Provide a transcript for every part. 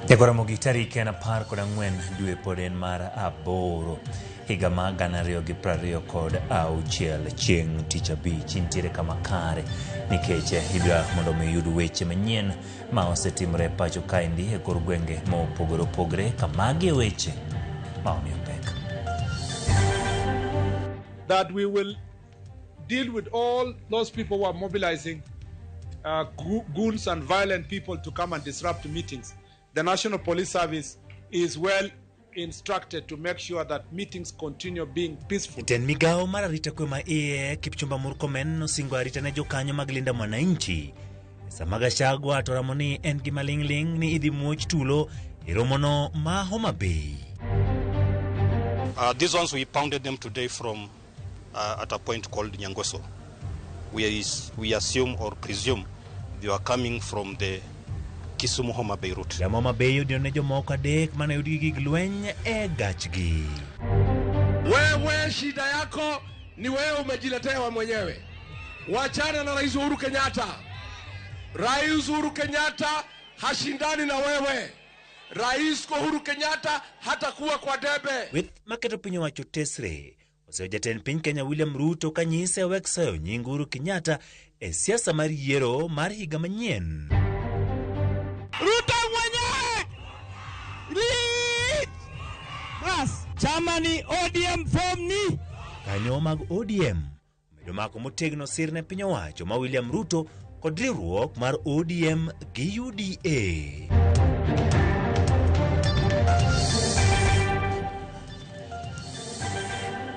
Jagoramogi tarik en 14 dwe pod en mar aboro higa ma 2026 chieng' tich abich intiere kama kare nikech idwa mondo mi iyud weche manyien ma osetimore e pacho kaendi e kor gwenge mopogore opogore ka magi e weche ma omiyo pek. That we will deal with all those people who are mobilizing goons and violent people to come and disrupt meetings. The National Police Service is well instructed to make sure that meetings continue being peaceful. Jatend migawo mar arita kwe ma iye Kipchumba Murkomen nosingo arita ne jokanyo mag Linda Mwananchi. Sama Gachagua to ramo ni en gima ling'ling' ni idhi muoch tulo e romono ma Homa Bay. These ones we pounded them today from at a point called Nyangoso. We assume or presume they were coming from the Kisumu Homa Bay route. Jama Homa Bay odino ne jomoko adek mane oyud gi gig lweny e gachgi. Wewe shida yako ni wewe umejiletea wewe mwenyewe. Wachana na Rais Uhuru Kenyatta. Rais Uhuru Kenyatta hashindani na wewe. Rais Uhuru Kenyatta hatakuwa kwa debe. Kweth maketo piny owacho tesre oseyo jatend piny Kenya William Ruto kanyise wek soyo nying Uhuru Kenyatta e siasa mar yiero mar higa manyien. Ruto mwenyewe Rit! Bas, chama ni ODM form ni Kanyo mag ODM omedo mako motegno sir ne piny owacho ma William Ruto kod riwruok mar ODM gi UDA.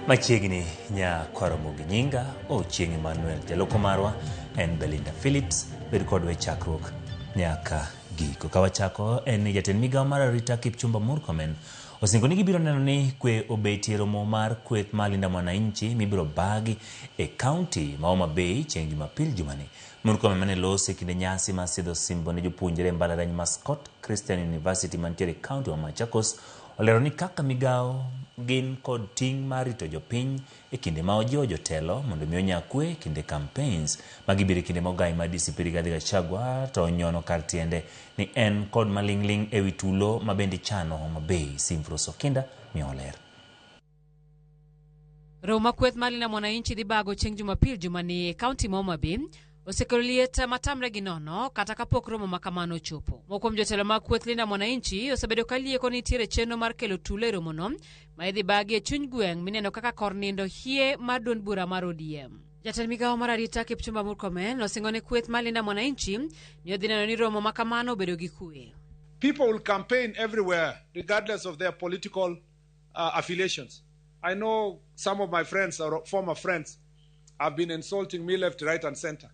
Machiegni nya Kwaramogi nyinga Ochieng' Emmanuel, jaloko marwa en Belinda Phillips, bed kodwa e chakruok nyaka giko. Ka wachako en ni jatend migawo mar arita Kipchumba Murkomen osingo ni gibiro neno ni kwe obetie romo mar kweth mar Linda Mwananchi mibiro bagi e kaunti ma Homa Bay chieng' Jumapil jumani. Murkomen mane loso e kinde nyasi mar sidho osimbo ne jopuonjre e mbalariany ma Scott Christian University mantiere e kaunti ma Machakos olero ni kaka migawo gin kod ting' mar rito jopiny e kinde ma ojiwo jotelo mondo mi onya kwe e kinde campaigns magibiro e kinde ma ogai mar DCP Rigathi Gachagua to onyono kar tiende ni en kod maling'ling' ewi tulo ma bende ichano Homa Bay. Simfros Okinda miyo ler. Romo ma kweth mar Linda Mwananchi dhi bago chieng' Jumapil jumani e kaunti ma Homa Bay osekelo liet matamre gi nono kata kapok romo ma kamano ochopo. Moko kuom jotelo mag kweth Linda Mwananchi osebedo ka lieko ni nitiere chenro mar kelo tulo e romono ma idhi bagi e chuny gweng' mineno kaka kor nindo hie mar duond bura mar ODM. Jatend migawo mar arita Kipchumba Murkomen osingo ne kweth mar Linda Mwananchi ni odhi neno ni romo ma kamano obedo gi kwe. People will campaign everywhere, regardless of their political affiliations. I know some of my friends or former friends have been insulting me left, right, and center.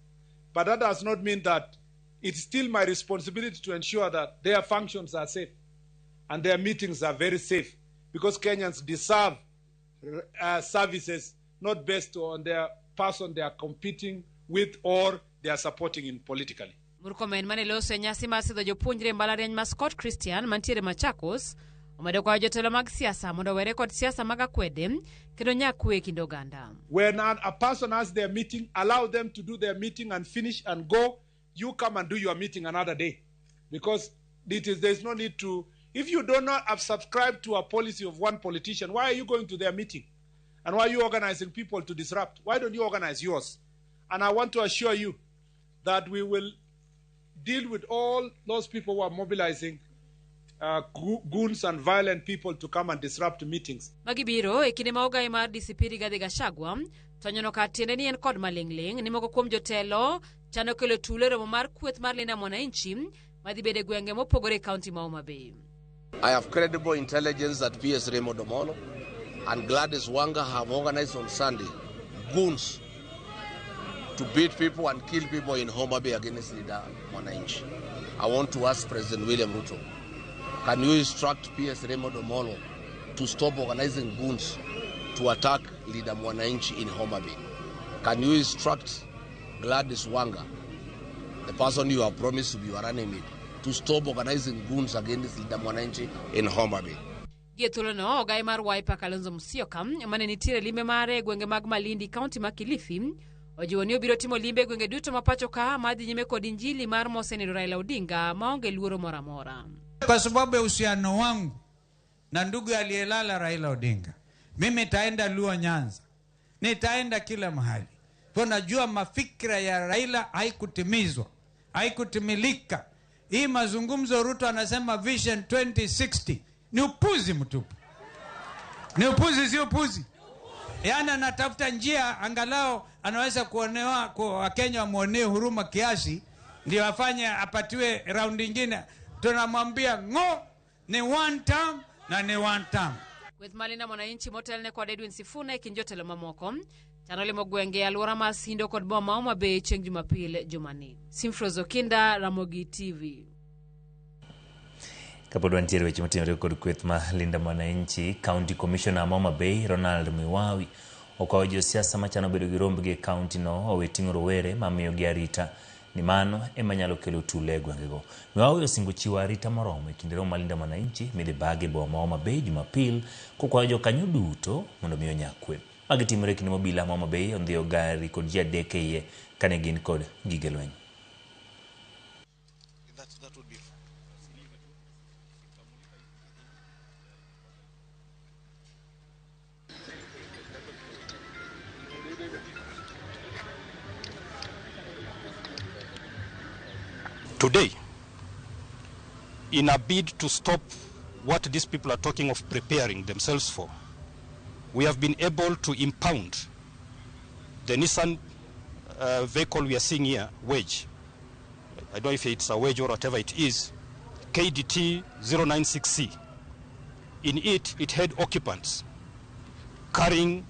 But that does not mean that it's still my responsibility to ensure that their functions are safe and their meetings are very safe, because Kenyans deserve services not based on their person they are competing with or they are supporting in politically. Murkomen mane loso e nyasi mar sidho jopuonjre e mbalariany ma Scott Christian mantiere Machakos omedo kwayo jotelo mag siasa mondo owere kod siasa mag akwede kendo nyak kwe e kind oganda. When a person has their meeting, allow them to do their meeting and finish and go. You come and do your meeting another day. Because there is no need to... If you do not have subscribed to a policy of one politician, why are you going to their meeting? And why are you organizing people to disrupt? Why don't you organize yours? And I want to assure you that we will deal with all those people who are mobilizing goons and violent people to come and disrupt meetings. Magi biro e kinde ma ogai mar DCP Rigathi Gachagua to nyono kar tiende ni en kod maling'ling' ni moko kuom jotelo chano kelo tulo e romo mar kweth mar Linda Mwananchi madhi bedo e gwenge mopogore e kaunti ma Homa Bay. I have credible intelligence that PS Raymond Omolo and Gladys Wanga have organized on Sunday goons to beat people and kill people in Homa Bay against Linda Mwananchi. I want to ask President William Ruto, can you instruct PS Raymond Omolo to stop organizing goons to attack Linda Mwananchi in Homa Bay? Can you instruct Gladys Wanga, the person you have promised to be your running mate, to stop organizing goons against Linda Mwananchi in Homa Bay? Gie thuolono, ogai mar Wiper Kalonzo Musyoka mane nitiere limbe mare e gwenge mag Malindi, kaunti ma Kilifi, Ojiwo ni obiro timo limbe e gwenge duto ma pacho ka madhi nyime kod injili mar mosenindo Raila Odinga maonge luoro moro amora. Kwa sababu ya uhusiano wangu na ndugu aliyelala Raila Odinga, mimi nitaenda Luo Nyanza, nitaenda kila mahali. Kwa najua mafikra ya Raila haikutimizwa, haikutimilika. Hii mazungumzo Ruto anasema Vision 2060 ni upuzi mtupu, ni upuzi, si upuzi. Yaani anatafuta njia angalau anaweza kuonewa, kwa Wakenya wamuonee huruma kiasi, ndio afanye apatiwe raundi nyingine. Tunamwambia ng'o, ni one term na ni one term. Kweth mar Linda Mwananchi motelne kod Edwin Sifuna e kind jotelo mamoko chano limo gwenge e alwora mar Sindo kod boma ma Homa Bay chieng' Jumapil jumani. Simfros Okinda, Ramogi TV. Kapod wantiere weche motenore kod kweth ma Linda Mwananchi, County Commissioner ma Homa Bay Ronald Miwawi okwayo josiasa machano bedo gi rombgi e kaunti no owe ting'o rowere mamiyogi arita ni mano ema nyalo kelo tule e gwengego. Miwawi osingo chiwo arita moromo e kinde romo ma Linda Mwananchi midhi bagi e boma ma Homa Bay Jumapil kokwayo jokanyo duto mondo mi onya kwe. Magi timore e kinde ma obila ma Homa Bay ondhiyo gari kod ji adek e iye kane gin kod gige lweny. Today, in a bid to stop what these people are talking of preparing themselves for, we have been able to impound the Nissan vehicle we are seeing here, Wedge. I don't know if it's a wedge or whatever it is, KDT 096C. In it, it had occupants carrying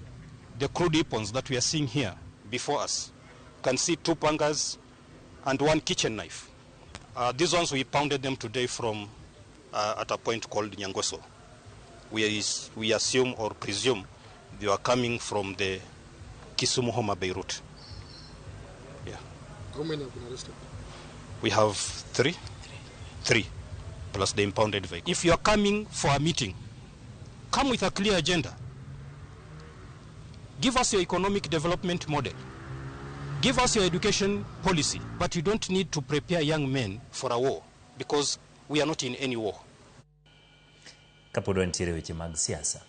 the crude weapons that we are seeing here before us. You can see 2 pangas and 1 kitchen knife. These ones, we pounded them today from at a point called Nyangoso. We assume or presume they were coming from the Kisumu Homa Bay route. Yeah. How many have been arrested? We have three. Three, plus the impounded vehicle. If you are coming for a meeting, come with a clear agenda. Give us your economic development model. Give us your education policy, but you don't need to prepare young men for a war, because we are not in any war. Kapod wantiere weche mag siasa.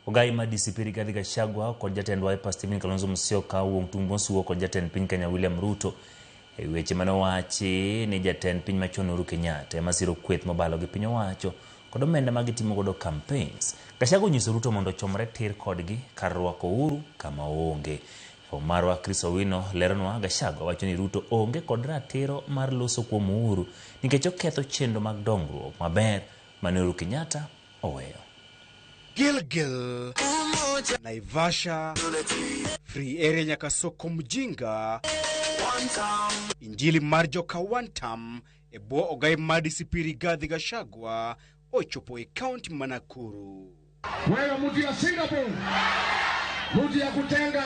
Ogai ma DCP Rigathi Gachagua kod jatend Wiper Stephen Kalonzo Musyoka wuok tung mosuo kod jatend piny Kenya William Ruto e weche mane owachi ni jatend piny machon Uhuru Kenyatta ema siro kweth mobalo gi piny owacho kod omenda ma gitimo godo campaigns. Gachagua onyiso Ruto mondo ochomre tir kodgi kar rwako Uhuru kama oonge. Marwa Chris Owino leronwa Gachagua wacho ni Ruto onge kod ratiro mar loso kuom Uhuru nikech oketho chenro mag dongruok maber mane Uhuru Kenyatta oweyo. Gilgil, Naivasha, Free Area nyaka soko Mjinga, Injili mar joka Wantam e bwo ogai mar DCP Rigathi Gachagua ochopo e kaunti ma Nakuru. Wewe mtu ya Singapore, mtu ya kutenga.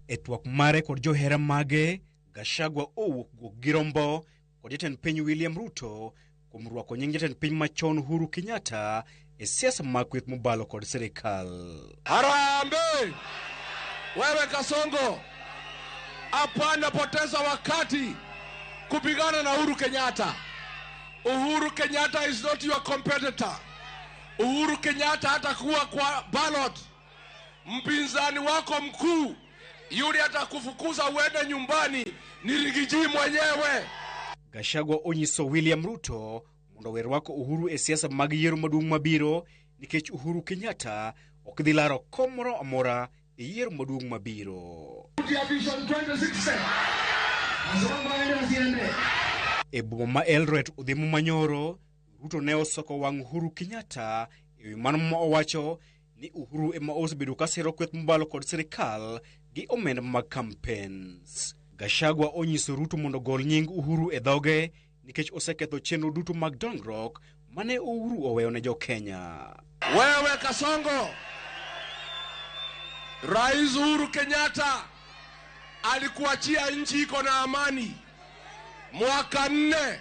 E twak mare kod johera mage, Gachagua owuok guok gi rombo kod jatend piny William Ruto kuom rwako nying jatend piny machon Uhuru Kenyatta e siasa mag kweth mobalo kod sirikal. Harambee! Wewe Kasongo, hapana poteza wakati kupigana na Uhuru Kenyatta. Uhuru Kenyatta is not your competitor. Uhuru Kenyatta hatakuwa kwa ballot. Mpinzani wako mkuu yule atakufukuza uende nyumbani ni Rigiji mwenyewe. Gachagua onyiso William Ruto mondo owe rwako Uhuru e siasa mag yiero maduong' mabiro nikech Uhuru Kenyatta ok dhi laro kom moro amora e yiero maduong' mabiro. E boma ma Eldoret odhiambo manyoro, Ruto ne osoko wang' Uhuru Kenyatta e wi mano ma owacho ni Uhuru ema osebedo ka siro kweth mobalo kod sirikal gi omenda mag campaigns. Gachagua onyiso Ruto mondo ogol nying Uhuru e dhoge nikech oseketho chenro duto mag dongruok mane Uhuru oweyo ne jo-Kenya. Wewe Kasongo, Rais Uhuru Kenyatta alikuachia nchi iko na amani. Mwaka 4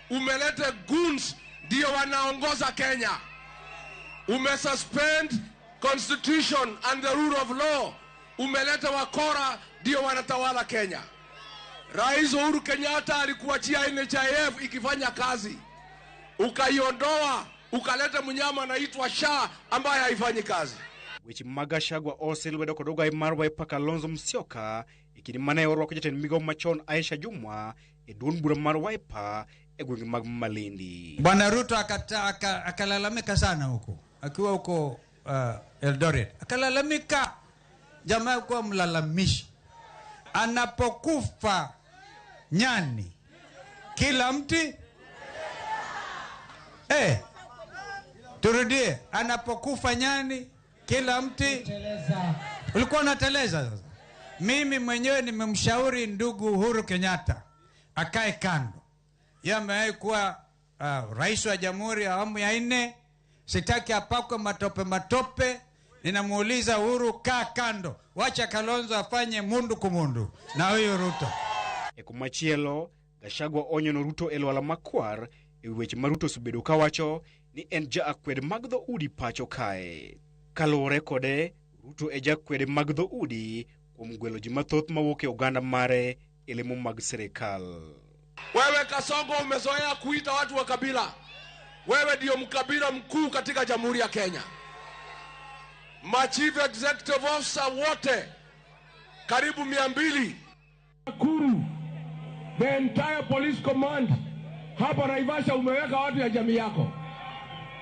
umelete goons ndio wanaongoza Kenya. Umesuspend constitution and the rule of law. Umeleta wakora ndio wanatawala Kenya. Rais Uhuru Kenyatta alikuachia NHIF ikifanya kazi, ukaiondoa, ukaleta mnyama anaitwa SHA ambaye haifanyi kazi. Weche mag Gachagua ose lwedo kod ogai mar Wiper Kalonzo Musyoka e kinde mane orwako jatend migao machon Aisha Jumwa e duond bura mar Wiper e gwenge mag Malindi. Bwana Ruto akalalamika sana huko akiwa huko Eldoret, akalalamika. Jamaa kuwa mlalamishi. Anapokufa nyani kila mti turudie, anapokufa nyani kila mti ulikuwa unateleza. Sasa mimi mwenyewe nimemshauri ndugu Uhuru Kenyatta akae kando. Yeye amewahi kuwa rais wa jamhuri ya awamu ya 4. Sitaki apakwe matope matope. Ninamuuliza Uhuru, kaa kando, wacha Kalonzo afanye mundu kumundu na huyu Ruto. E kumachielo, Gachagua onyono Ruto e lwala makwar e weche ma Ruto osebedo kawacho ni en ja akwede mag dhoudi pacho kae. Kaluwore kode, Ruto e jakwede mag dhoudi kuom gwelo ji mathoth mawuok e oganda mare e lemo mag sirikal. Wewe Kasongo umezoea kuita watu wa kabila. Wewe ndio mkabila mkuu katika Jamhuri ya Kenya. Ma chief executive officer wote karibu 200. Nakuru, the entire police command hapa Naivasha umeweka watu ya jamii yako.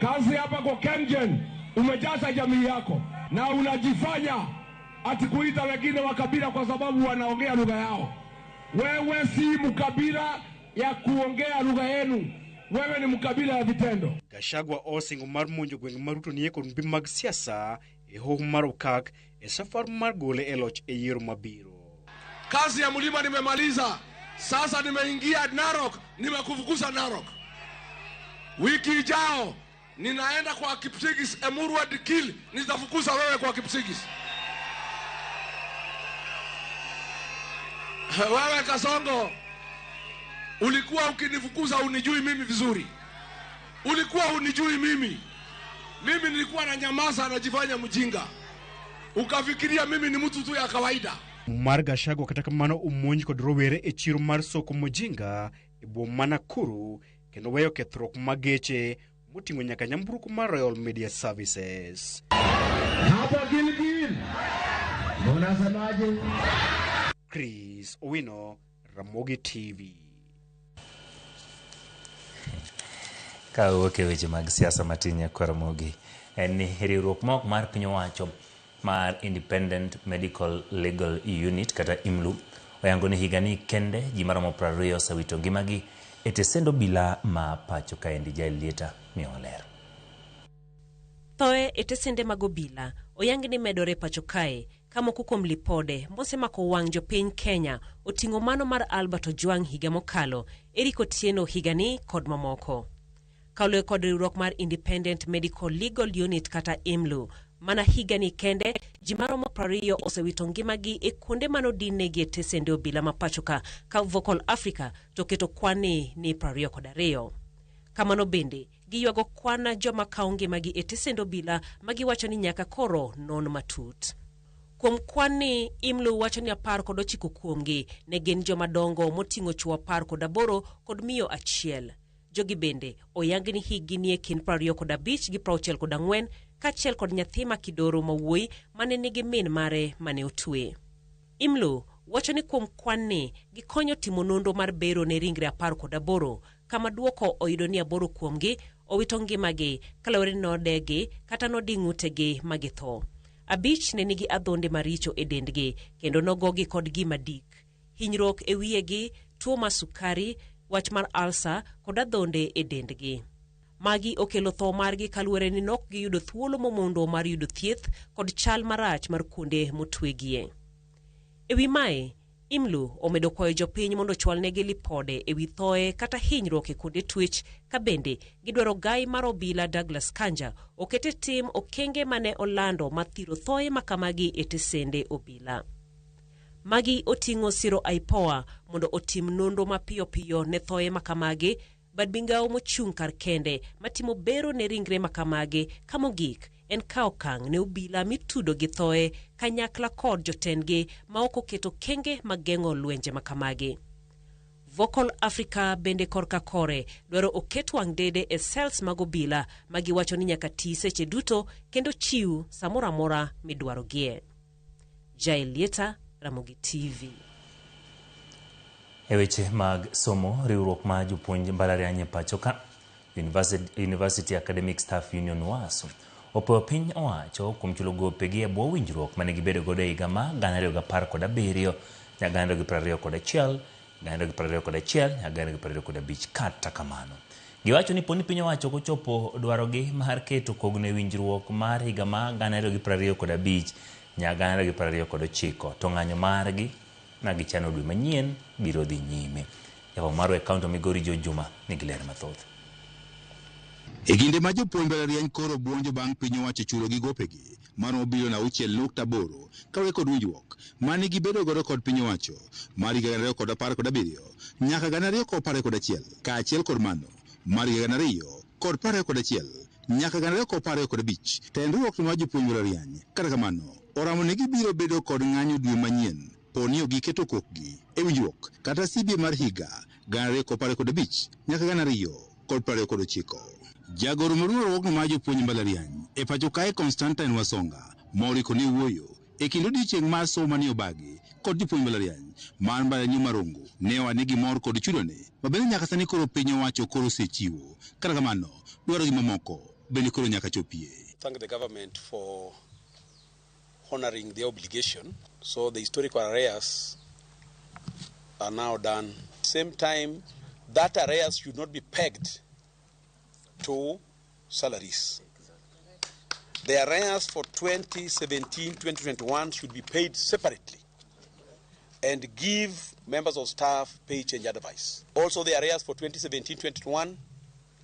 Kazi hapa kwa Kengen umejaza jamii yako, na unajifanya ati kuita wengine wa kabila kwa sababu wanaongea lugha yao. Wewe si mkabila ya kuongea lugha yenu. Wewe ni mkabila ya vitendo. Gachagua osingo mar monjo gwenge ma Ruto nie kod mbi mag siasa e hoho mar Okak e safar mar gole e loch e yiero mabiro. Kazi ya mlima nimemaliza. Sasa nimeingia Narok, nimekufukuza Narok. Wiki ijao ninaenda kwa Kipsigis, Emurua Dikirr, nitafukuza wewe kwa Kipsigis. Wewe Kasongo, ulikuwa ukinifukuza unijui mimi vizuri. Ulikuwa unijui mimi. Mimi nilikuwa na nyamaza najifanya mjinga. Ukafikiria mimi ni mtu tu ya kawaida. Mar Gachagua kata kamano omonj kod rowere e chiro mar soko Mujinga e boma ma Nakuru kendo weyo kethruok mag geche moting'o nyaka nyamburko mar Royal Media Services. Hapa Gilgil, unasemaje? Chris Owino, Ramogi TV. Ka owuok e weche mag siasa matin nyaka Ramogi, en ni riwruok mok mar piny owacho mar Independent Medical Legal Unit kata IMLU oyango ni higani kende ji maromo 20 osewito ngimagi e tesend obila ma pacho kaendi. Jael Lieta miyowa ler. Thoe e tesende mag obila oyang ni medore pacho kae, ka moko kuom lipode mosemako wang' jopiny Kenya oting'o mano mar Albert Ojwang higa mokalo, Eric Otieno higani kod mamoko. Kaluwore kod riwruok mar Independent Medical Legal Unit kata IMLU, mana higani kende ji maromo 20 osewito ngimagi e kuonde manodinnegi e tesende obila ma pacho ka, ka Vocal Africa to keto kwan ni 22. Kamano bende giywago kwan joma kawo ngimagi e tesend obila ma giwacho ni nyaka koro non matut. Kuom kwan ni IMLU wacho ni 19 kuomgi ne gin joma dongo moting'o chwo 18 kod miyo 1. Jogi bende oyang ni hikgi nie kind 25 gi 64 kaachiel kod nyathi ma kidoro ma wuoyi mane nigi min mare mane otwe. IMLU wacho ni kuom kwan ni gikonyo timo nonro mar bero ne ringre 18 kama duoko oyudo ni 8 kuomgi owito ngimagi kaluwore ni nodegi kata nodi ng'utegi ma githo. 5 ne nigi adhonde maricho e dendgi kendo nogogi kod gima dik, hinyruok e wiyegi, tuo mar sukari, wach mar ulcer kod adhonde e dendgi. Magi okelo tho margi kaluwore ni nok giyudo thuolo momondo mar yudo thieth kod chal marach mar kuonde motwegie. Ewi mae, IMLU omedo kwayo jopiny mondo ochwalnegi lipode ewi thoe kata hinyruok e kuonde twech, ka bende gidwaro gai mar obila Douglas Kanja okete tim okenge mane olando mar thiro thoe makamagi e tesende obila. Magi oting'o siro IPOA mondo otim nonro mapiyo piyo ne thoe makamagi, bad migao mochung' kar kende matimo bero ne ringre makamagi, ka mogik en kawo okang' ne obila mitudo gi thoe kanyakla kod jotendgi ma ok oketo okenge mag geng'o lwenje ma kamagi. Vocal Africa bende korka kore dwaro oket wang' dede e cells mag obila ma giwacho ni nyaka ti seche duto kendo chiw samoro amora midwarogie. Jael Lieta, Ramogi TV. E weche mag somo, riwruok mar jopuonj mbalariany e pacho ka, University Academic Staff Union UASU, opuoyo piny owacho kuom chulo gopegi e bwo winjruok mane gibedo godo e higa ma 2017 nyaka 2021, 2021 nyaka 2025. Kata kamano, giwacho ni poni piny owacho ok ochopo dwarogi mar keto kogno e winjruok mar higa ma 2025 nyaka 2029 to ng'anyo margi ma gichano dwe manyien biro dhi nyime. Jafwambo marwa e kaunti ma Migori George Juma nigi ler mathoth. E kinde ma jopuonj mbalariany koro buonjo bang' piny owacho chulo gi gopegi maromo bilion 6.8 kaluwore kod winjruok mane gibedo godo kod piny owacho mar higa 2017 nyaka 2021 kaachiel kod mano mar higa 2021 nyaka 2025 tend riwruok mar jopuonj mbalariany kata kamano oramo ni gibiro bedo kod ng'anyo dwe manyien poni ok giketo kokgi e winjruok kata CBA mar higa 2025 nyaka 2029. Jagoro maduong' riwruogno mar jopuonj mbalariany e pacho kae Constantine Wasonga moriko ne wuoyo e kind odiechieng' mar somo mane obagi kod jopuonj mbalariany mar mbalariany ma Rongo ne owacho ni gimor kod chudone ma bende nyaka sani koro piny owacho koro osechiwo. Kata kamano dwarogi mamoko bende koro nyaka chopie. Thank the government for honoring the obligation. So the historical arrears are now done. Same time, that arrears should not be pegged to salaries. The arrears for 2017-2021 should be paid separately and give members of staff pay change advice. Also, the arrears for 2017-2021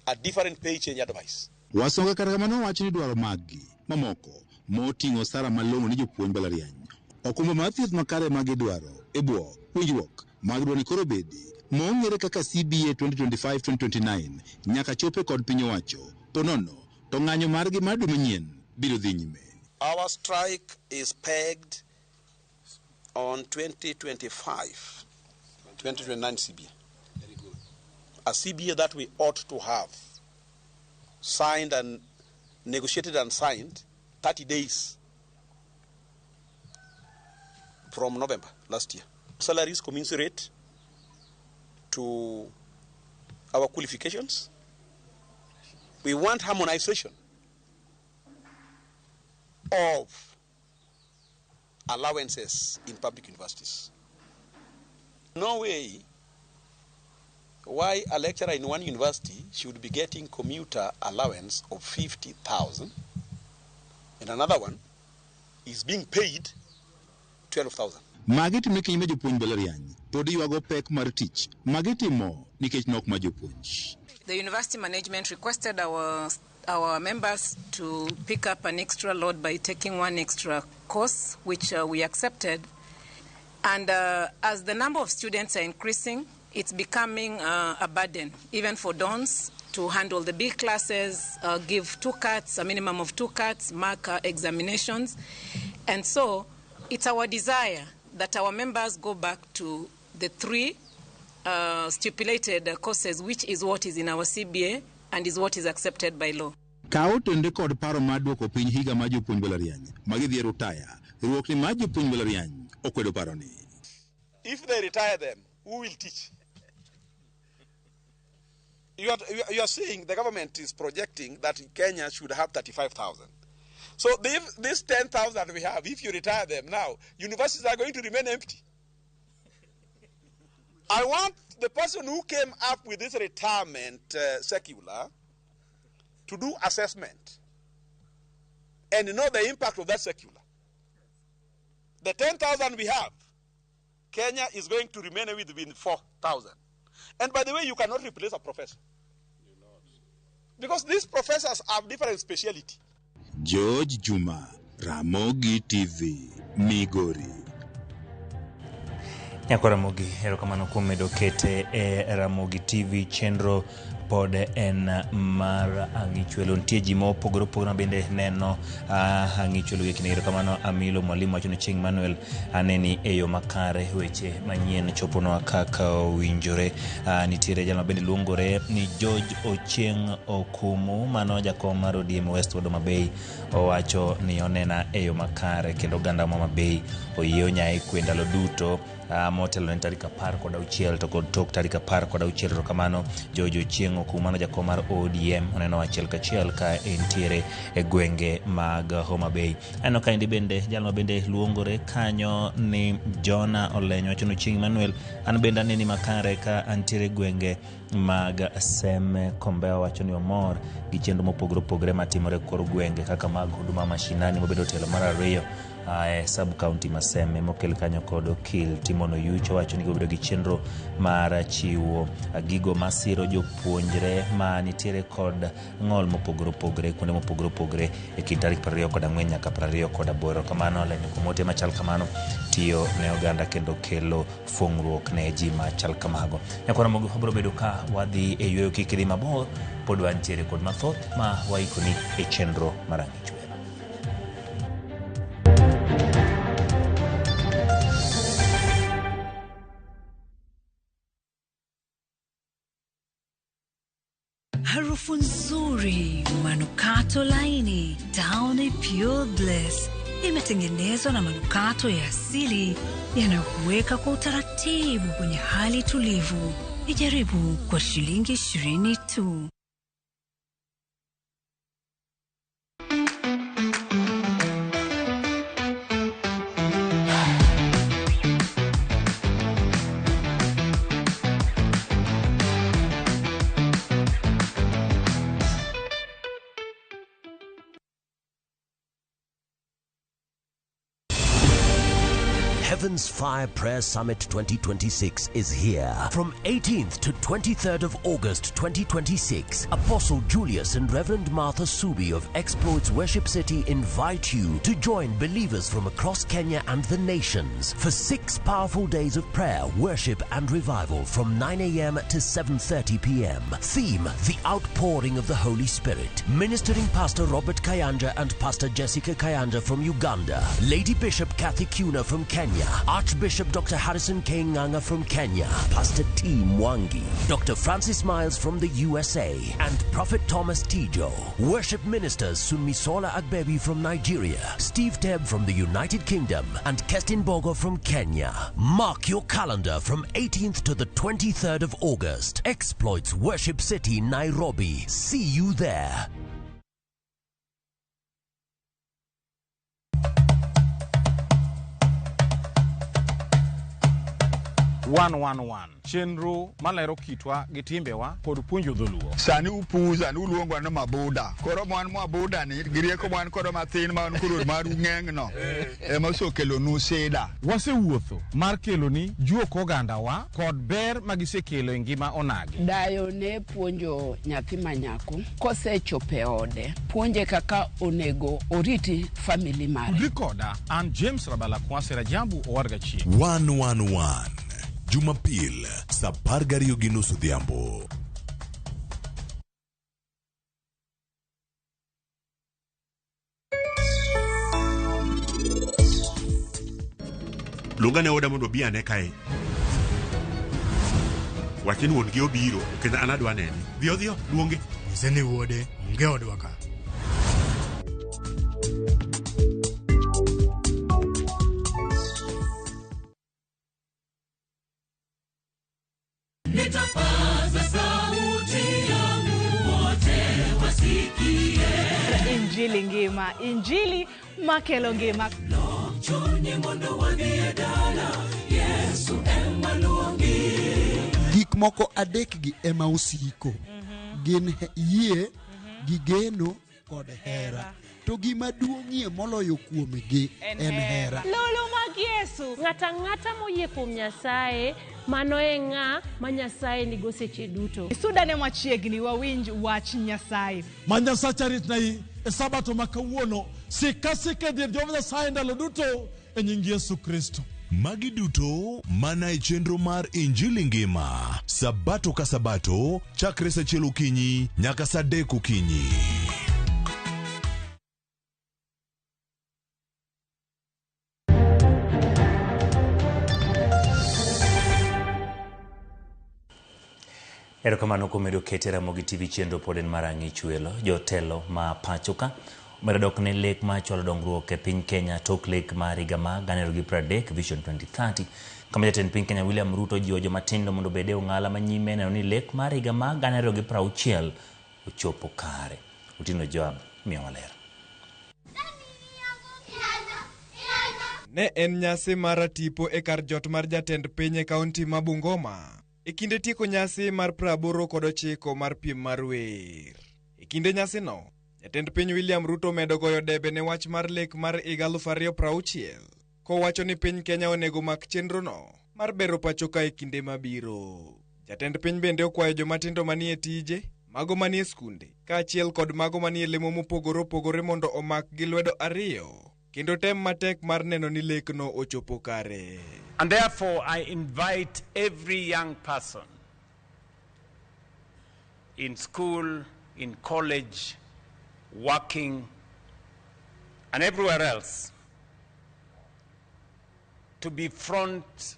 a different pay change advice. Wasonga kata kamano wacho ni dwaro maggi mamoko moting'o osara malong'o ni jopuonj mbalariany okumba mar thieth makare ma gidwaro e bwo winjruok mag dwaro ni koro bedi mong'ere kaka CBA 2025-2029 nyaka chope kod piny owacho po nono to ng'anyo margi mar dwe manyien biro dhi nyime. Our strike is pegged on 2025-2029 CBA. A CBA that we ought to have signed and negotiated and signed 30 days from November last year. Salaries commensurate to our qualifications. We want harmonization of allowances in public universities. No way why a lecturer in one university should be getting commuter allowance of 50,000 and another one is being paid 12,000. Magi timre kinyme jopuonj mbalariany pod ywago pek mar tich magitimo nikech nok mar jopuonj. The university management requested our members to pick up an extra load by taking one extra course, which we accepted. And as the number of students are increasing, it's becoming a burden, even for dons, to handle the big classes, give 2 cuts, a minimum of 2 cuts, mark examinations. And so it's our desire that our members go back to the 3 stipulated courses, which is what is in our CBA and is what is accepted by law. Ka otenore kod paro mar duoko piny higa mar jopuonj mbalariany ma gidhi e rutaya, riwruok ni mar jopuonj mbalariany okwedo paroni. If they retire them, who will teach? You are saying the government is projecting that Kenya should have 35,000. So if this 10,000 we have, if you retire them now, universities are going to remain empty. I want the person who came up with this retirement circular to do assessment and know the impact of that circular. The 10,000 we have, Kenya is going to remain within 4,000. And by the way, you cannot replace a professor. Because these professors have different speciality. George Juma, Ramogi TV, Migori. Nyako Ramogi, erokamano kuom medo kete e Ramogi TV chenro Pod en mar ang'ichwelo. Nitie ji mopogore opogore ma bende neno ang'ichwelo gi kinde. Erokamano Amilo Mwalimu wacho ni Chieng' Manuel aneni e yo makare, weche manyien choponwa kaka owinjore. Nitiere jal ma bende luongore ni George Ochieng' Okumu, mano jakom mar ODM West Wuod Homa Bay, owacho ni onena e yo makare kendo oganda ma Homa Bay oyie onyaye kwe ndalo duto motelo ne tarik 16 to kod tok tarik 16. Erokamano George Ochieng' Okumu, mano jakom mar ODM, oneno achiel kachiel ka entiere e gwenge mag Homa Bay. Aneno kaendi bende jal ma bende luongore kanyo ni Jona Oleny wacho ni Chieng' Emmanuel an bende aneni makare ka antiere gwenge mag Seme Kombewa, wacho ni omor gi chenro mopogore opogore matimore kor gwenge kaka mag huduma mashinani mobedo telo mar 2 e sub county ma Seme mokel kanyo kod okil Timon Oyucho, wacho ni gibedo gi chenro mar chiwo gigo masiro jopuonjre ma nitiere kod ng'ol mopogore opogore kuonde mopogore opogore e kind tarik 24 nyaka 28. Kamano lenyo kuom ote machal kamano tiyo ne oganda kendo kelo fong'ruok ne ji machal kamago. Nyakwara Ramogi wabiro bedo ka wadhi e yweyo, kik idhi mabor, pod wantiere kod mathoth ma waikoni e chenro mar ang'ichwelo. Harufu nzuri, manukato laini, Downy Pure Bliss imetengenezwa na manukato ya asili yanayokuweka kwa utaratibu kwenye hali tulivu. Ijaribu kwa shilingi 20 tu. Heaven's Fire Prayer Summit 2026 is here. From 18th to 23rd of August 2026, Apostle Julius and Reverend Martha Subi of Exploits Worship City invite you to join believers from across Kenya and the nations for 6 powerful days of prayer, worship and revival from 9 a.m. to 7:30 p.m. Theme, The Outpouring of the Holy Spirit. Ministering Pastor Robert Kayanja and Pastor Jessica Kayanja from Uganda. Lady Bishop Kathy Kuna from Kenya. Archbishop Dr. Harrison K. Nganga from Kenya, Pastor T. Mwangi, Dr. Francis Miles from the USA, and Prophet Thomas Tijo. Worship ministers Sunmisola Agbebi from Nigeria, Steve Teb from the United Kingdom, and Kestin Bogo from Kenya. Mark your calendar from 18th to the 23rd of August. Exploits Worship City, Nairobi. See you there. One chenro malero kitwa gi timbewa kod puonjo dholuo. Sani upuza ni uluongwa ni mabuda. Koro mwan mabuda ni gi rieko mwan kodo mathin ma wan koro maru ng'eng no ema osekelonu sida. Wasewuotho mar keloni juok ogandawa kod ber magisekelo e ngima onagi. Dayo ne puonjo nyathi manyako kosechopo e ode, puonje kaka onego oriti family mare. Tudri koda an James Rabala Kwasi Rajabu Owadga Chieng'. 111 Jumapil saa 12:30 odhiambo. Luonga ne oda mondo obi ane kae. Wach ni wuon gi obiro kendo an adwa nene. Dhiyo dhiyo, luonge. Nyise ni wuode onge odwa ka. Nitapaza sauti yangu wote wasikie. Injili ngima, injili makelo ngima. Chunyi mondo wadhi e dala, Yesu ema luongi. Gik moko adek gi ema osiko. Gin yie, gi geno kod hera. To gima duong'ie moloyo kuomgi en hera. Lulu mag Yesu. Ng'ata ang'ata moyie kuom Nyasaye, mano e ng'a ma Nyasaye nigo seche duto. Sudane machiegni wawinj wach Nyasaye. Ma Nyasacha ritnai e sabato ma kawuono, sik asika e dier Jehova Nyasaye ndalo duto e nying Yesu Kristo. Magi duto mana e chenro mar Injili Ngima. Sabato ka sabato chakre saa achiel okinyi nyaka saa adek okinyi. Erokamano kuom medo kete Ramogi TV chenro pod en mar Ang'ich Welo. Jotelo ma pacho ka omedo dok ne lek mar chwalo dongruok e piny Kenya tok lek mar higa mar 2030 Vision 2030 kama jatend piny Kenya William Ruto jiwo joma tindo mondo obed e ong'ala manyime neno ni lek mar higa mar 2060 ochopo kare. Otieno Joab miyowa ler. Ne en nyasi mar ratipo e kar jot mar jatend piny e kaunti ma Bungoma e kinde tieko nyasi mar 89 mar piem mar wer. E kinde nyasino, jatend piny William Ruto omedo goyo debe ne wach mar lek mar higa 2060 kowacho ni piny Kenya onego mak chenrono mar bero pacho ka e kinde mabiro. Jatend piny bende okwayo jomatindo manie tije, mago manie skunde, kaachiel kod mago manie lemo mopogore opogore mondo omak gi lwedo ariyo kendo tem matek mar neno ni lekno ochopo kare. And therefore, I invite every young person in school, in college, working, and everywhere else to be front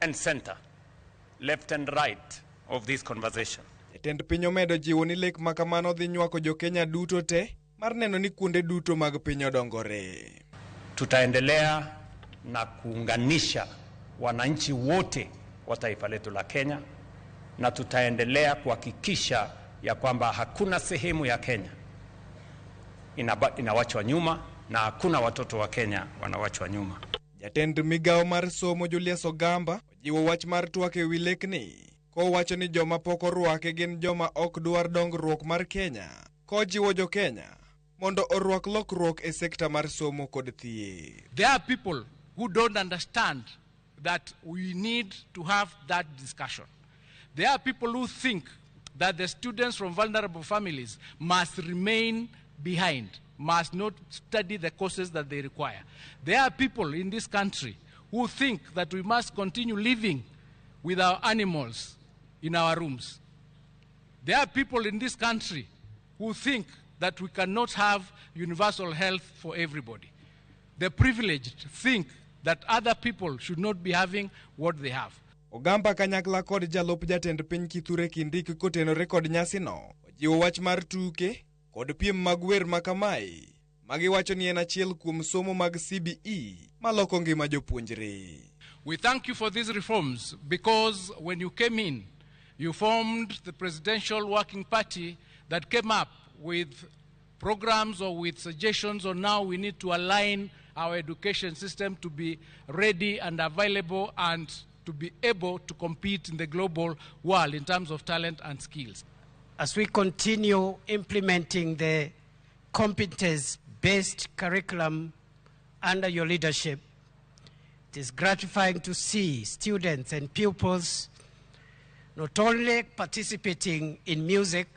and center, left and right of this conversation. Jatend piny omedo jiwo ni lek ma kamano dhi nywako jo-Kenya duto te mar neno ni kuonde duto mag piny odongore. Tutaendelea na kuunganisha wananchi wote wa taifa letu la Kenya, na tutaendelea kuhakikisha ya kwamba hakuna sehemu ya Kenya inawachwa nyuma na hakuna watoto wa Kenya wanawachwa nyuma. Jatend migawo mar somo Julius Ogamba ojiwo wach mar twak e wi lekni kowacho ni joma pok orwake gin joma ok dwar dongruok mar Kenya, kojiwo jo Kenya mondo orwak lokruok e sekta mar somo kod thieth. There are people who don't understand that we need to have that discussion. There are people who think that the students from vulnerable families must remain behind, must not study the courses that they require. There are people in this country who think that we must continue living with our animals in our rooms. There are people in this country who think that we cannot have universal health for everybody. The privileged think that other people should not be having what they have. Ogamba kanyakla kod jalup jatend piny Kithure Kindiki kotenore kod nyasino ojiwo wach mar tuke kod piem mag wer ma kamae magiwacho ni en achiel kuom somo mag CBE maloko ngima jopuonjre. We thank you for these reforms because when you came in, you formed the Presidential Working Party that came up with programs or with suggestions on how we need to align our education system to be ready and available and to be able to compete in the global world in terms of talent and skills. As we continue implementing the competence-based curriculum under your leadership, it is gratifying to see students and pupils not only participating in music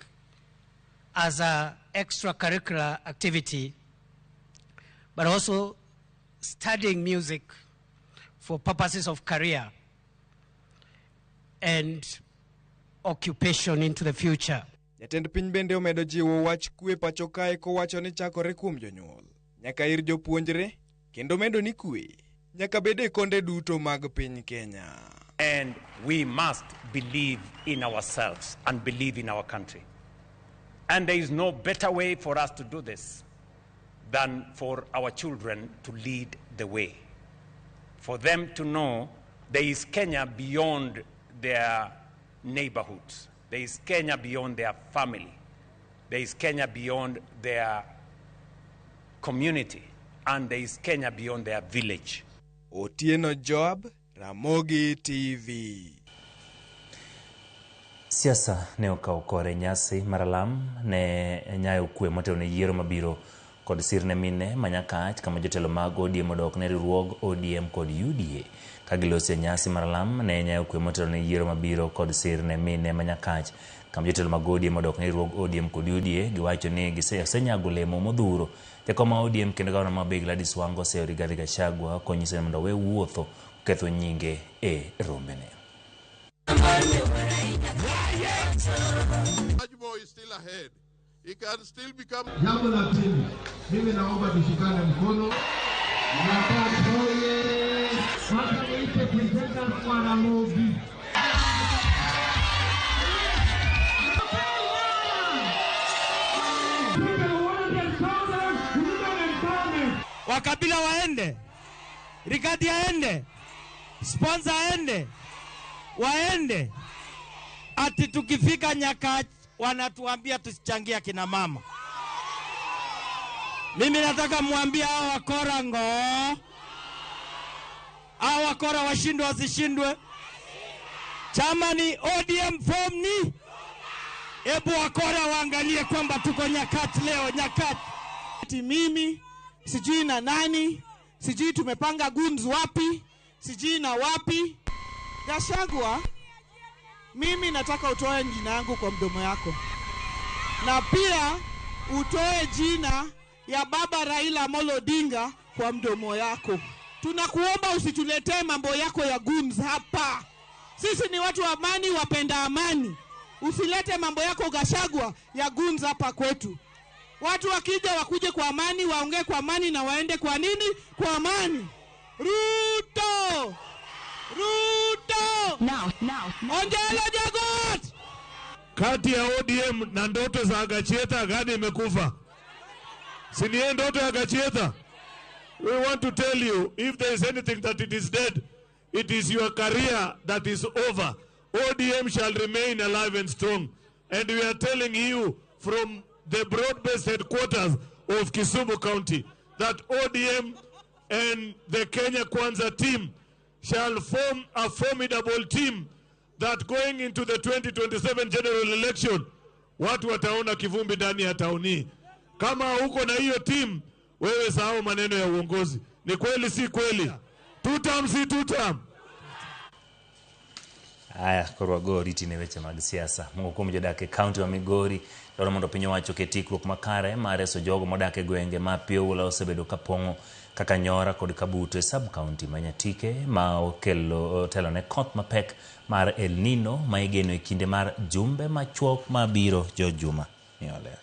as an extracurricular activity, but also studying music for purposes of career and occupation into the future. Jatend piny bende omedo jiwo wach kwe pacho kae kowacho ni chakore kuom jonyuol nyaka ir jopuonjre kendo medo ni kwe nyaka bed e konde duto mag piny Kenya. And we must believe in ourselves and believe in our country. And there is no better way for us to do this than for our children to lead the way. For them to know there is Kenya beyond their neighborhoods. There is Kenya beyond their family. There is Kenya beyond their community. And there is Kenya beyond their village. Otieno Joab, Ramogi TV. Siasa ne okawo kore nyasi mar alam ne nyayo kwe motelo ne yiero mabiro kod sir ne mine ma Nyakach kama jotelo mag ODM odok ne riwruog ODM kod UDA ka giloso e nyasi mar alam ne nyayo kwe motelo ne yiero mabiro kod sir ne mine ma Nyakach kama jotelo mag ODM odok ne riwruog ODM kod UDA giwacho ni gisenyago olemo modhuro. Jakom ma ODM kendo gavana ma Homabay Gladys Wanga oseyo Rigathi Gachagua konyiso ni mondo owe wuotho ketho nyinge e rombene. ahead. He can still become. Jambo la pili, mimi naomba tushikane mkono. Oye, wacha niite presenters wa Ramogi. Wakabila waende, Rigadi aende, sponsor aende, waende. Ati tukifika Nyakach wanatuambia tusichangie kina mama. Mimi nataka muambie hao wakora ngo, hao wakora washindwe wasishindwe. Chama ni ODM, form ni hebu wakora waangalie kwamba tuko Nyakach leo, Nyakach. Ati mimi sijui na nani, sijui tumepanga goons wapi, sijui na wapi. Gachagua, mimi nataka utoe jina yangu kwa mdomo yako, na pia utoe jina ya baba Raila Amolo Odinga kwa mdomo yako. Tunakuomba usituletee mambo yako ya goons hapa. Sisi ni watu wa amani, wapenda amani. Usilete mambo yako Gachagua ya goons hapa kwetu. Watu wakija wakuje kwa amani, waongee kwa amani na waende kwa nini? Kwa amani. Ruto! Ruto! Now, now. Onjelo Jagot! Kati ya ODM na ndoto za Gachietha gani imekufa? Si ni ndoto ya Gachietha? We want to tell you, if there is anything that it is dead, it is your career that is over. ODM shall remain alive and strong. And we are telling you from the broad-based headquarters of Kisumu County that ODM and the Kenya Kwanza team shall form a formidable team that going into the 2027 general election, watu wataona kivumbi ndani ya tauni. Kama uko na hiyo team, wewe sahau maneno ya uongozi. Ni kweli si kweli? Two term si two term? Aya, koro wago oriti ne weche mag siasa. Moko kuom jodak e kaunti ma Migori dwaro mondo piny owacho oket ikruok makare mar reso jogo modak e gwenge ma pi oula osebedo ka pong'o kaka Nyora kod Kabuto e sub county ma Nyatike ma okelo otelo ne koth mapek mar El Nino ma igeno e kinde mar jumbe machuok mabiro. George Juma ni oler.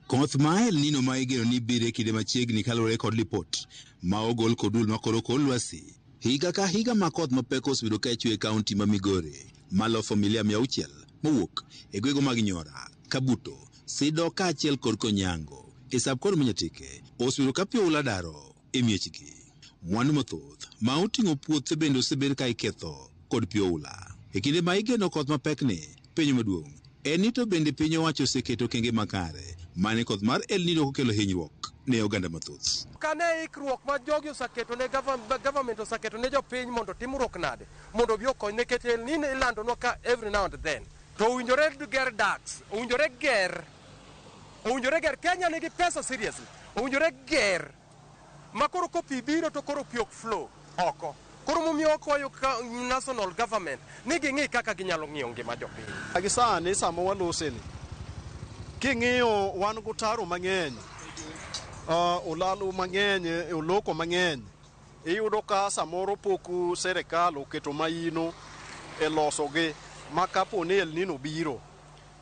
Koth ma El Nino ma igeno ni biro e kinde machiegni kaluwore kod lipot ma ogol kod duol makoro kor lwasi. Higa ka higa ma koth mapek osebedo ka chwe e kaunti ma Migori malo familia 600 mowuok e gwenge mag Nyora, Kabuto, Sido kaachiel kod Konyango e sub-county ma Nyatike osebedo ka pi oula daro e miechgi. Mwandu mathoth ma oting'o puothe bende osebed ka iketho kod pi oula. E kinde ma igeno koth mapekni, penjo maduong' en ni to bende piny owacho oseketo okenge makare mane koth mar El Nino kokelo hinyruok ne oganda mathoth. Kane ikruok ma jogi oseketo ne government oseketo ne jopiny mondo timruok nade mondo obi okony nikech El Nino ilandonwa ka every now and then. To owinjore ger daks, owinjore ger Kenya nigi pesa seriously, owinjore ger ma koro ko pi biro to koro pi ok flow oko. Koro momiyo wakwayo national government ni ging'i kaka ginyalo ng'iyo ngima jopiny. Gi sani sama waloseni, king'iyo wan gotaro mang'eny, olalo mang'eny, oloko mang'eny, iyudo ka samoro pok serikal oketo maino e losogi ma kapo ni El Nino biro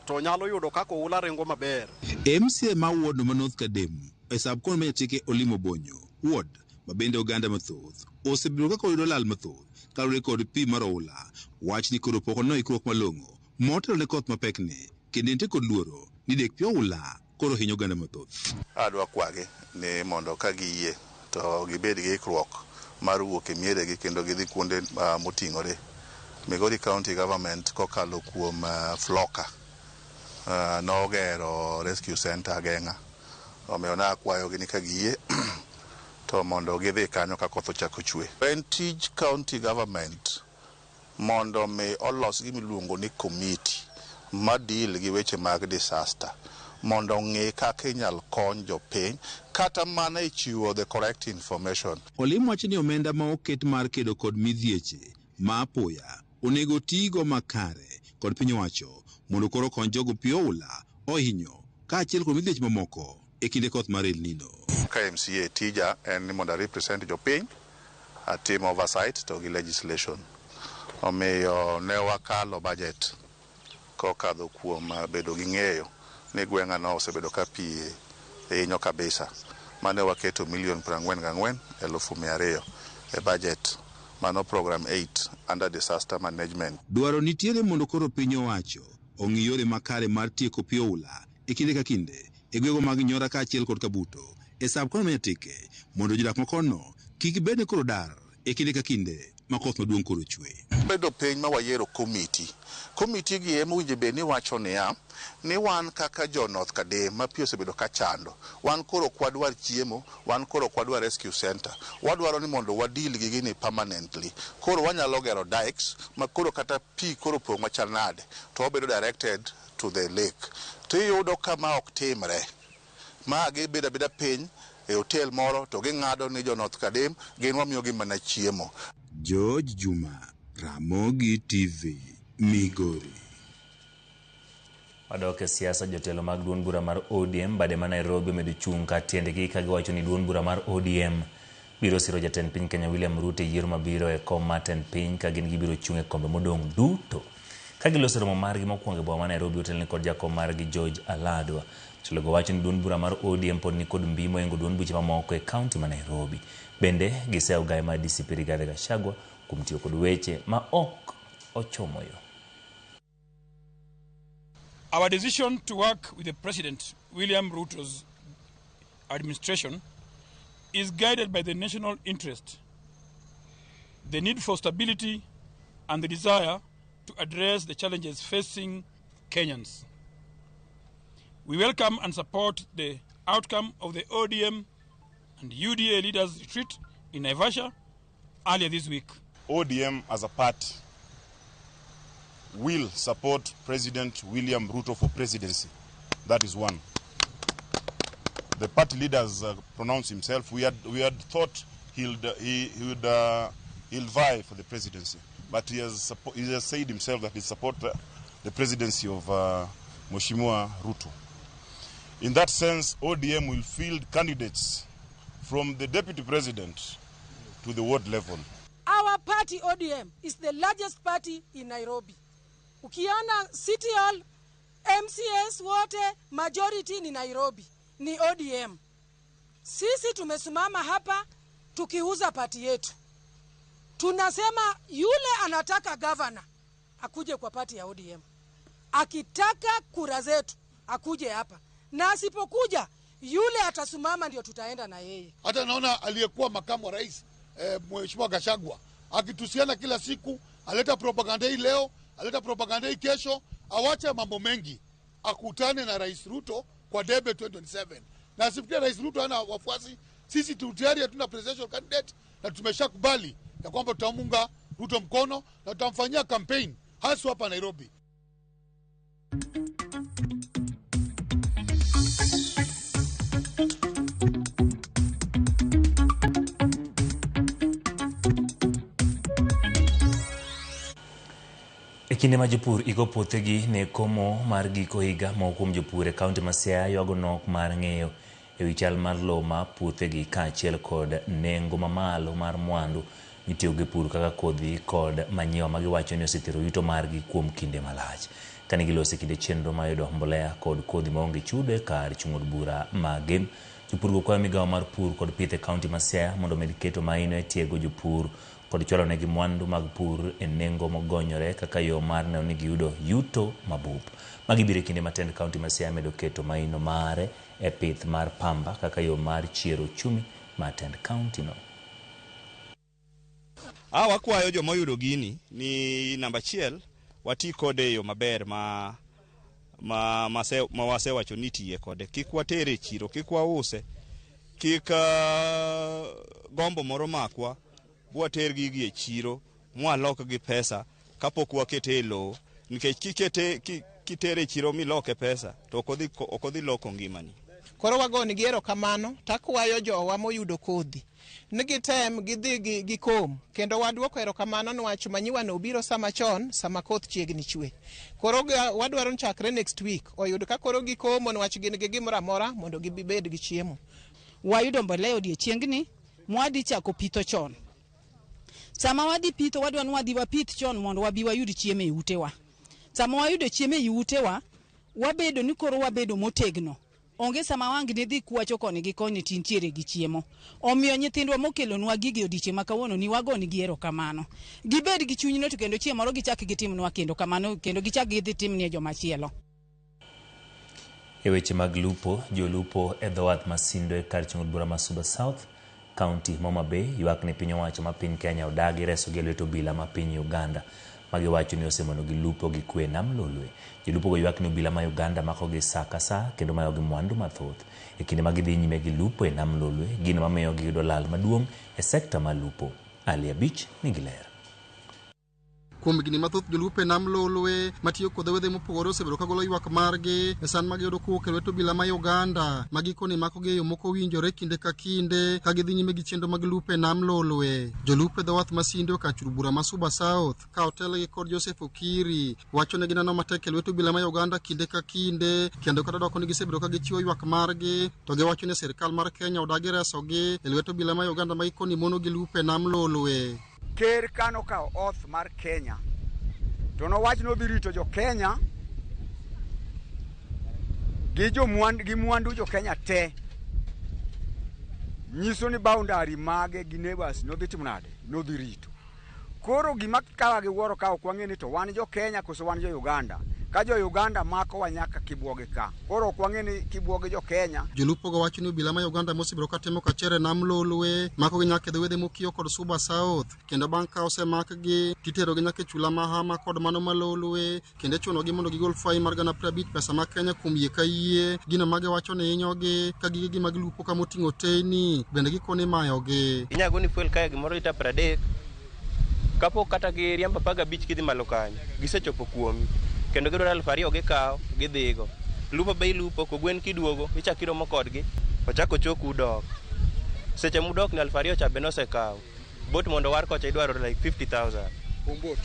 to nyalo yudo kaka oula ringo maber. MCA ma ward ma North Kadem e sub-county ma Nyatike Olimo Bonyo ward ma bende oganda mathoth osebedo kaka oyudo lal mathoth kaluwore kod pi mar oula. Wach ni koro pok oneno ikruok malong'o motelo ne koth mapekni kendo nitie kod luoro ni dek pi oula koro hinyo oganda mathoth. Adwa kwagi ni mondo ka giyie to gibed gi ikruok mar wuok e mieregi kendo gidhi kuonde moting'ore. Migori County Government kokalo kuom Floka nogero rescue center Ageng'a. Omiyo nakwayogi ni ka giyie to mondo gidhi kanyo ka koth ochako chwe. En tij county government mondo mi olos gima iluongo ni committee ma deal gi weche mag disaster mondo ong'e kaka inyal kony jopiny kata mana e chiwo the correct information. Olim wacho ni omenda ma oket mar kedo kod midhieche ma apoya onego tigo makare kod piny owacho mondo koro kony jogo pi oula ohinyo kaachiel kod midhieche mamoko e kinde koth mar El Nino. Ka MCA tija en ni mondo represent jopiny, atim oversight to gi legislation. Omiyo ne wakalo budget Kokadho kuom bedo gi ng'eyo ni gweng'a no osebedo ka pi hinyo kabisa. Mane waketo milion 44,200 e budget mano program 8 under disaster management. Dwaro nitiere mondo koro piny owacho ong'i yore makare mar tieko pi oula e kinde ka kinde e gwenge mag Nyora kaachiel kod Kabuto e sub county ma Nyatike mondo jodak makono kik bed ni koro dar e kinde ka kinde ma koth maduong' koro chwe. Bedo piny ma wayiero komiti. Komiti gi ema owinjo bed ni wacho niya, ni wan kaka jo North Kadem ma pi osebedo ka chando, wan koro ok wadwar chiemo, wan koro ok wadwar rescue center. Wadwaro ni mondo wadeal gi gini permanently. Koro wanyalo gero dikes ma koro kata pi koro pong' machal nade to wabedo directed to the lake. To iyudo ka ma ok timre. Ma gibedo abeda piny e hotel moro to ging'ado ni jo North Kadem gin wamiyogi mana chiemo. George Juma, Ramogi TV, Migori. Wadok e siasa. Jotelo mag duond bura mar ODM bade ma Nairobi omedo chung' ka tiendgi ka giwacho ni duond bura mar ODM biro siro jatend piny Kenya William Ruto e yiero mabiro e kom mar tend piny ka gin gibiro chung' e kombe modong' duto. Ka giloso romo margi mokwongo e boma ma Nairobi otelni kod jakom margi George Aladwa. Jotelogo wacho ni duond bura mar ODM pod nikod mbi mohingo duond buche mamoko e kaunti ma Nairobi. Bende giseyo gai mar DCP Rigathi Gachagua kuom tiyo kod weche ma ok ochomo yo. Our decision to work with the President, William Ruto's administration, is guided by the national interest, the need for stability, and the desire to address the challenges facing Kenyans. We welcome and support the outcome of the ODM and UDA leaders' retreat in Naivasha earlier this week. ODM as a party will support President William Ruto for presidency. That is one. The party leaders pronounced himself. We had thought he'll vie for the presidency, but he has said himself that he support the presidency of Mheshimiwa Ruto. In that sense, ODM will field candidates from the deputy president to the ward level. Our party ODM is the largest party in Nairobi. Ukiona City Hall, MCAs wote majority ni Nairobi, ni ODM. Sisi tumesimama hapa tukiuza party yetu. Tunasema yule anataka governor akuje kwa party ya ODM. Akitaka kura zetu akuje hapa, na asipokuja yule atasimama ndio tutaenda na yeye. Hata naona aliyekuwa makamu wa rais Mheshimiwa Gachagua akitusiana kila siku, aleta propaganda hii leo, aleta propaganda hii kesho, awache mambo mengi, akutane na Rais Ruto kwa debe 2027. Na asifikirie Rais Ruto ana wafuasi. Sisi tu tayari hatuna presidential candidate na tumeshakubali ya kwamba tutamunga Ruto mkono na tutamfanyia campaign haswa hapa Nairobi. E kinde ma jopur iko puothegi ne komo mar giko higa, moko kuom jopur e kaunti ma Siaya ywago nok mar ng'eyo ewi chal mar lowo ma puothegi kaachiel kod nengo mamalo mar mwandu mitiyogo e pur kaka kodhi kod manyiwa ma giwacho ni osethiro yuto margi kuom kinde malach. Kane giloso e kinde chenro mar yudo mbolea kod kodhi maonge chudo e kar chung' od bura ma Gem, jopurgo kwayo migawo mar pur kod pith e kaunti ma Siaya mondo omed keto maino e tiego jopur kod chwalo negi mwandu mag pur e nengo mogonyore kaka yo mar neno ni giyudo yuto mabup. Magi biro e kinde ma tend kaunti ma Siaya medo keto maino mare e pith mar pamba kaka yo mar chiero uchumi mar tend kaunti no. A wakwayo joma oyudo gini ni namba achiel wati kode e yo maber ma wasewacho ni tiye kode. Kik watere e chiro, kik wause, kik gombo moro makwa bwater gigi e chiro mwalok gi pesa kapok wakete e lowo, nikech kikete kitere e chiro miloke pesa to ok odhi loko ngimani. Koro wagonigi erokamano takwayo jowa moyudo kodhi ni gitem gidhi gikom kendo waduoko erokamano niwach manyiwa no obiro sama chon sama koth chiegni chwe. Koro wadwaro ni chakre next week oyud ka koro gikomo niwach gin gi gimoro amora mondo gibed gi chiemo. Wayudo mbolea odiechiengni mwadhi chako pitho chon. Sama wadhi pitho wadwa ni wadhi wapith chon mondo wabi wayud chiemo e utewa. Sama wayudo chiemo ei utewa, wabedo ni koro wabedo motegno. Onge sama wang' nidhi kwacho koni gi koni tintiere gi chiemo. Omiyo nyithindwa mokelonwa gigi odiochieng' ma kawuono ni wagonigi erokamano. Gibed gi chunyno to kendo chieng' moro gichak gitimnwa kendo kamano kendo gichak gidhi timnie jomachielo. E weche mag lupo, jolupo e dho wath ma Sindo e kar chung' od bura ma Suba South, kaunti ma Homa Bay ywak ni piny owacho ma piny Kenya odagi resogi e lwet obila ma piny Uganda ma giwacho ni osemonogi lupo gi kwe e nam Lolwe. Jolupogo ywak ni obila ma Uganda makogi saa ka saa kendo mayogi mwandu mathoth e kinde ma gidhi nyime gi lupo e nam Lolwe, gino mamiyo giyudo lal maduong' e sekta mar lupo. Ali Abich nigi ler. Kuom higni mathoth jolupo e nam Lolwe matiyo kod wedhe mopogore osebedo ka golo ywak margi e san ma giyudo kowuok e lwet obila ma Uganda ma gikone makogi e yo mok owinjore kinde ka kinde ka gidhi nyime gi chenro mag lupo e nam Lolwe. Jolupo e dho wath ma Sindo kar chur bura ma Suba South ka otelgi kod Joseph Okiri wacho ni gineno matek e lwet obila ma Uganda kinde ka kinde kendo kata doko ni gisebedo ka gichiwo ywak margi to giwacho ni sirkal mar Kenya odagi resogi e lwet obila ma Uganda ma gikoni monogi lupo e nam Lolwe. Ker ka nokawo oath mar Kenya to nowach ni odhi rito jo Kenya gi jomwandu gi mwandu jo Kenya te. Nyiso ni boundary mage gi neighbors nodhi timo nade? Nodhi rito. Koro gima kawa gi wuoro ka ok wang'e ni to wan jo Kenya koso wan jo Uganda. Ka jo Uganda makowa nyaka kibuogi ka. Koro ok wang'e ni kibuogi jo Kenya. Jolupo go wacho ni obila ma Uganda mosebedo ka timo kachere nam Lolwe makogi nyaka e dho wedhe mokiewo kod Suba South kendo bang' ka osemakgi titerogi nyaka e chula ma Hama kod mano ma Lolwe kendo ichunogi mondo gigol fai mar 50,000 pesa ma Kenya kuom yie ka yie. Gino ma giwacho ni hinyogi ka gigegi mag lupo kama oting'o teyni bende gikone imayogi. Inyalo goni fuel kae gimoro lita 30 kapok kata giriembo 15 kidhi malo kanyo gisechopo kuomi kendo gidwaro 2,000 gikawo gidhigo. Lupo be ilupo kogwen kiduogo ichako iromo kodgi ochako choku udok. Seche mudok ni 2,000 cha be nosekawo. Bot mondo war kocha idwaro like 50,000. Kuom bot?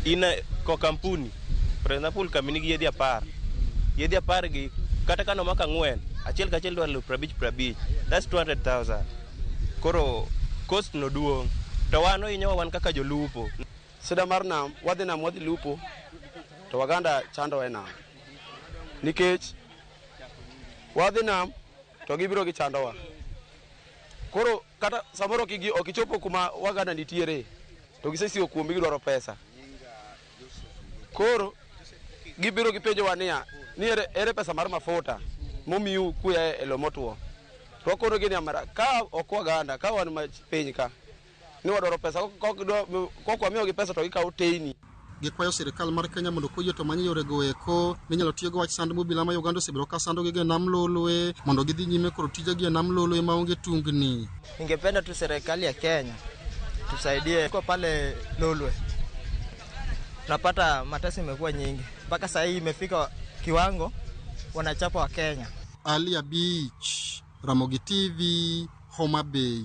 In ko kampuni for example kambi nigi yedhe 10. Yedhe 10 gi kata ka nomako 4 achiel kachiel dwaro 50,000 that's 200,000. Koro cost no duong'. To wan ohinyowa wan kaka jolupo. Sida mar nam, wadhi nam wadhi lupo to Waganda chandowa e nam. Nikech wadhi nam to gibiro gichandowa. Koro kata samoro ok ichopo kuma Waganda nitiere to gisesiwo kuomi gidwaro pesa. Koro gibiro gipenjowa niya, ni ere pesa mar mafuta momiu kuya e lo motwo. To wakonogi ni amara, ka ok Waganda, ka wan piny ka, ni wadwaro pesa, kok wamiyogi pesa to gikawo teyni. Gikwayo sirkal mar Kenya mondo koyie to many yorego eko minyalo tiyogo wach sand mobila ma Uganda osebedo ka sandogi e nam Lolwe mondo gidhi nyime kod tijegi e nam Lolwe maonge tungni. Ningependa tu serikali ya Kenya tusaidie kwa pale Lolwe. Tunapata mateso imekuwa nyingi mpaka sasa hii imefika kiwango wanachapa wa Kenya. Alia Beach, Ramogi TV, Homa Bay.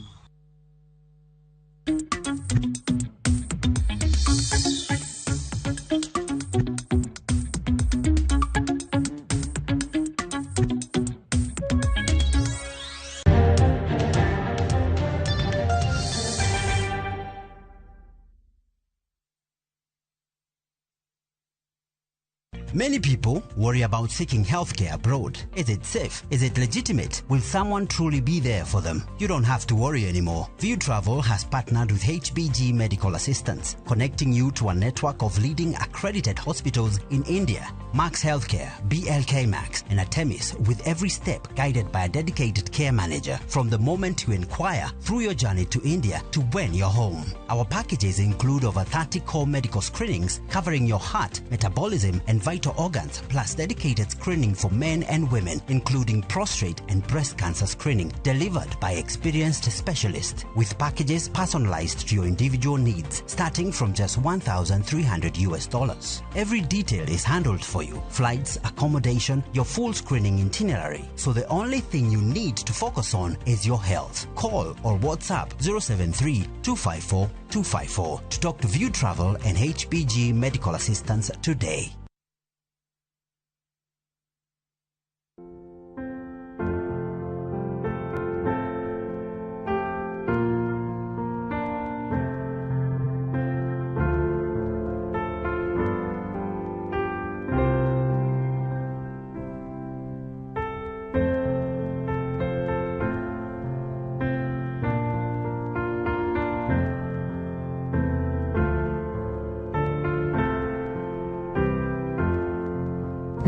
Many people worry about seeking healthcare abroad. Is it safe? Is it legitimate? Will someone truly be there for them? You don't have to worry anymore. View Travel has partnered with HBG Medical Assistance, connecting you to a network of leading accredited hospitals in India. Max Healthcare, BLK Max, and Artemis, with every step guided by a dedicated care manager from the moment you inquire through your journey to India to when you're home. Our packages include over 30 core medical screenings covering your heart, metabolism, and vital organs, plus dedicated screening for men and women, including prostate and breast cancer screening, delivered by experienced specialists, with packages personalized to your individual needs, starting from just $1,300. Every detail is handled for you: flights, accommodation, your full screening itinerary. So the only thing you need to focus on is your health. Call or WhatsApp 073 254 254 to talk to View Travel and HBG Medical Assistance today.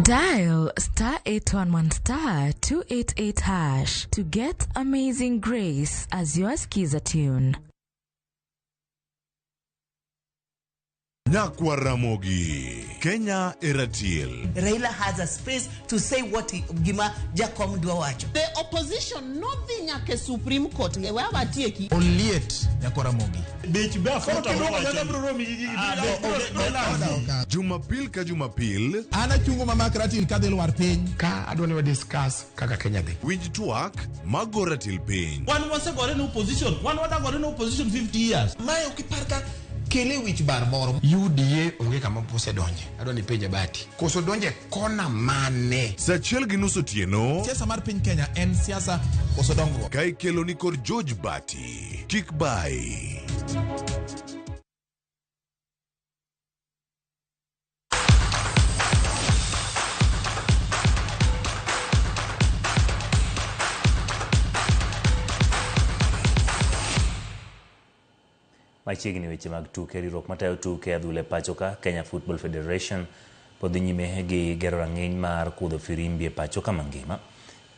Dial star 811 star 288 hash to get Amazing Grace as your skiza tune. Nyakwa Ramogi, Kenya Eratiel. Raila has a space to say what he, gima Jakom dwa wacho. The opposition nodhi nyaka e Supreme Court e we awatieki. Oliet nyakwa Ramogi. Jumapil ka Jumapil. An achungo mamak ratil kadhi lwar piny. Ka adwa ni wa discuss kaka Kenya dhi. Winj twak mago ratil piny. Wan wasegore ne opposition, wan wadagore ne opposition 50 years. Mae ok ipar ka kele wich bar moro. UDA onge kama osedonje. Adwa ni penje Bati. Koso donje kona mane? Saa achiel gi nus otieno. Siasa mar piny Kenya en siasa koso dongruok. Ka ikelo ni kod George Bati. Kik bai. Machiegni weche mag tuke, riwruok matayo tuke adhula e pacho ka, Kenya Football Federation, pod dhi nyime gi gero rang'iny mar kudho firimbi e pacho ka mangima.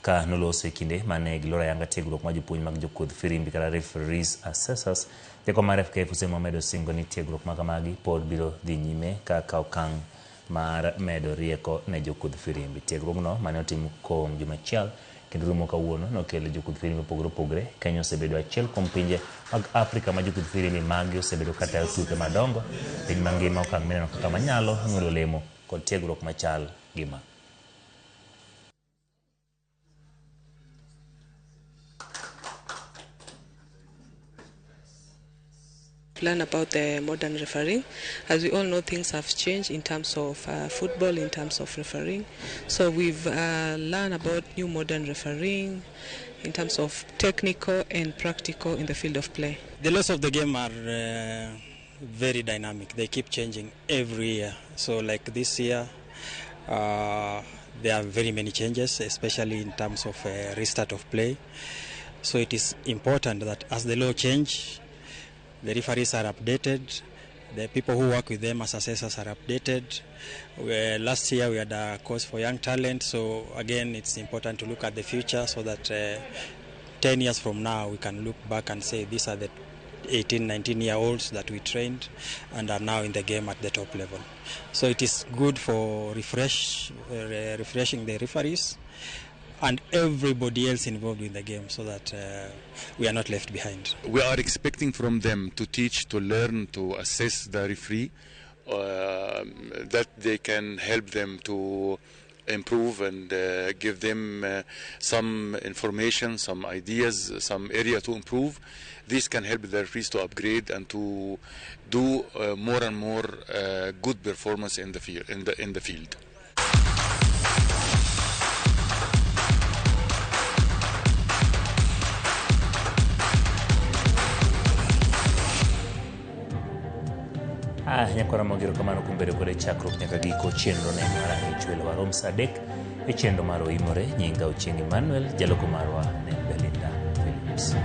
Ka noloso e kinde mane giloro ayanga tiegruok mar jopuonj mag jokudh firimbi kata referees assessors, jakom mar FKF Hussein Mohamed osingo ni tiegruok ma kamagi pod biro dhi nyime kaka okang' mar medo rieko ne jokudh firimbi. Tiegruogno mane otim kuom juma achiel kendo rumo kawuono nokelo jokudh firimbi mopogore opogore. Kenya osebedo achiel kuom pinje mag Afrika ma jokudh firimbi magi osebedo katayo tuke madongo piny mangima, okang' mineno kaka manyalo nyuolo olemo kod tiegruok machal gi ma. Learn about the modern refereeing. As we all know, things have changed in terms of football, in terms of refereeing. So we've learned about new modern refereeing in terms of technical and practical in the field of play. The laws of the game are very dynamic. They keep changing every year. So like this year, there are very many changes, especially in terms of restart of play. So it is important that as the law change, the referees are updated, the people who work with them as assessors are updated. Last year we had a course for young talent, so again it's important to look at the future so that 10 years from now we can look back and say these are the 18, 19-year-olds that we trained and are now in the game at the top level. So it is good for refreshing the referees and everybody else involved in the game so that we are not left behind. We are expecting from them to teach, to learn, to assess the referee, that they can help them to improve and give them some information, some ideas, some area to improve. This can help the referees to upgrade and to do more and more good performance in the field. In the field. Nyakwa Ramogi, erokamano kuom bedo kode chakruok nyaka giko chenro ne mar Ang'ich Welo warom sa 3 e chenro mar Oimore. Nyinga Ochieng' Emmanuel, jaloko marwa ne Belinda Phillips.